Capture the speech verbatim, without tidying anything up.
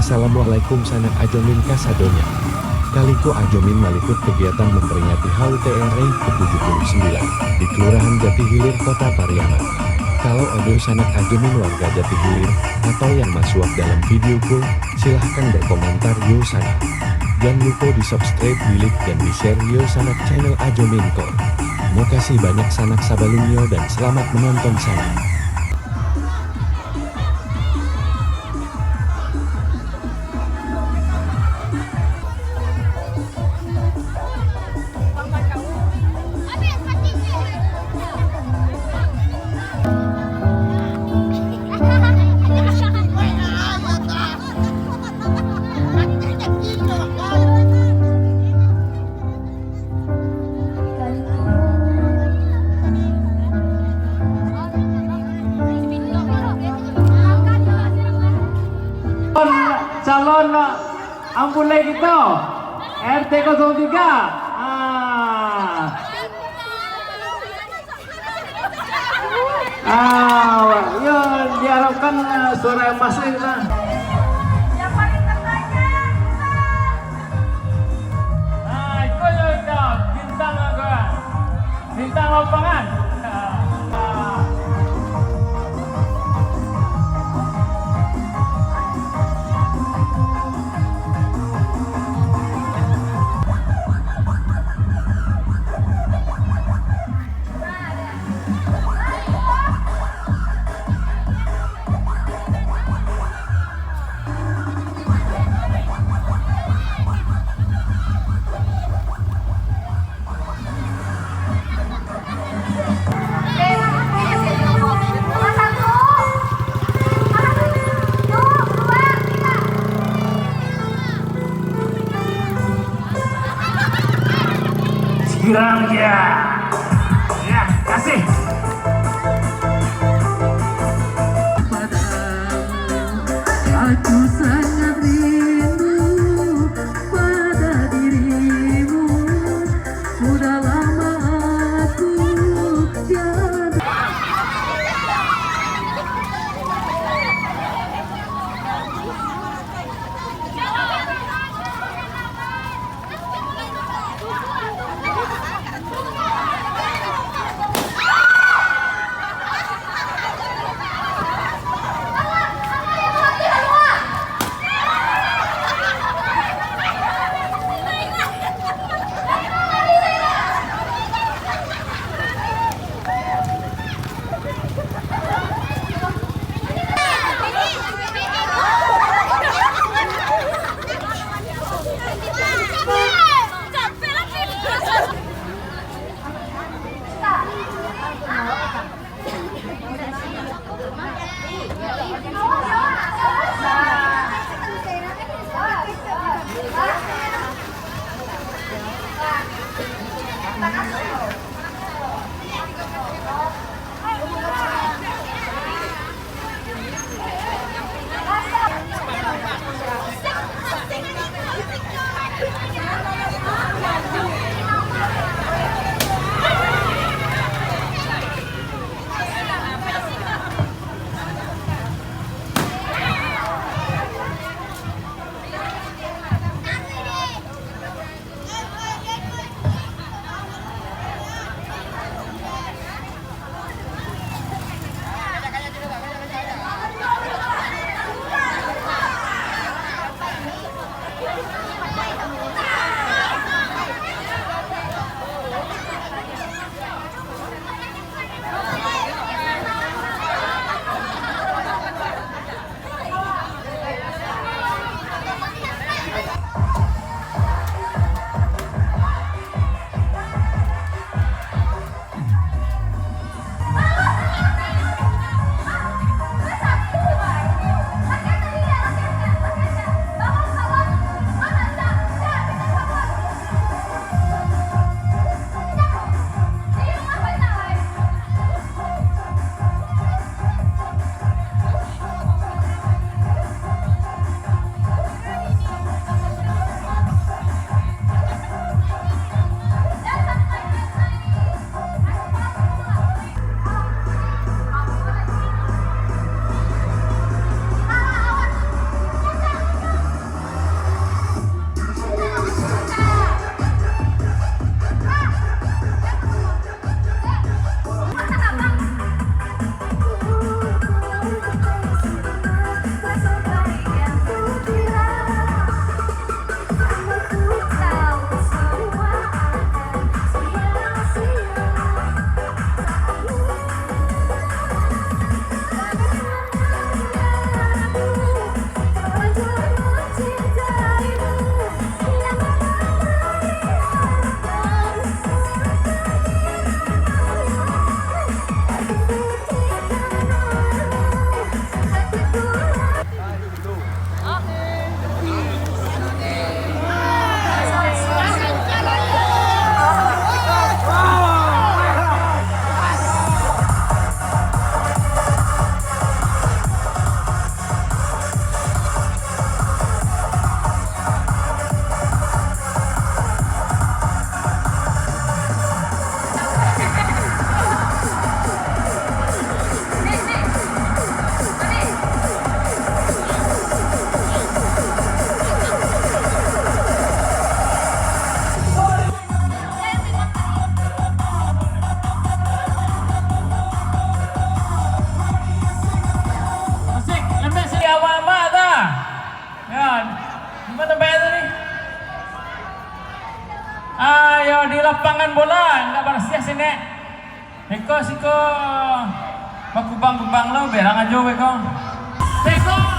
Assalamualaikum sanak Ajo Min kasadonyo. Kali ko Ajo Min malikut kagiatan mamperingati HUT RI ke tujuh puluh sembilan di Kelurahan Jatihilir, Kota Pariaman. Kalau ado sanak Ajo Min warga Jatihilir atau yang masuak dalam video ko, silahkan berkomentar yo sanak. Jan lupo di-subscribe, di-like, dan di-share yo sanak channel Ajo Min ko. Makasih banyak sanak sabalumnyo dan selamat menonton sanak. Calon ambulai kito, R T kosong tiga. Ah. Ah, yo, diharapkan, eh, suara yang masih lah. Yang paling terbanyak. Nah, iko yo udah bintang lapangan. Bintang lapangan. Girang ya. Ya, kasih. Padamu, aku sangat rindu pada dirimu. Sudah lama aku tiada. Ayo di lapangan bola, ndak barasiah sinek. Beko siko bakubang-kubang lo, berang ajo beko. Beko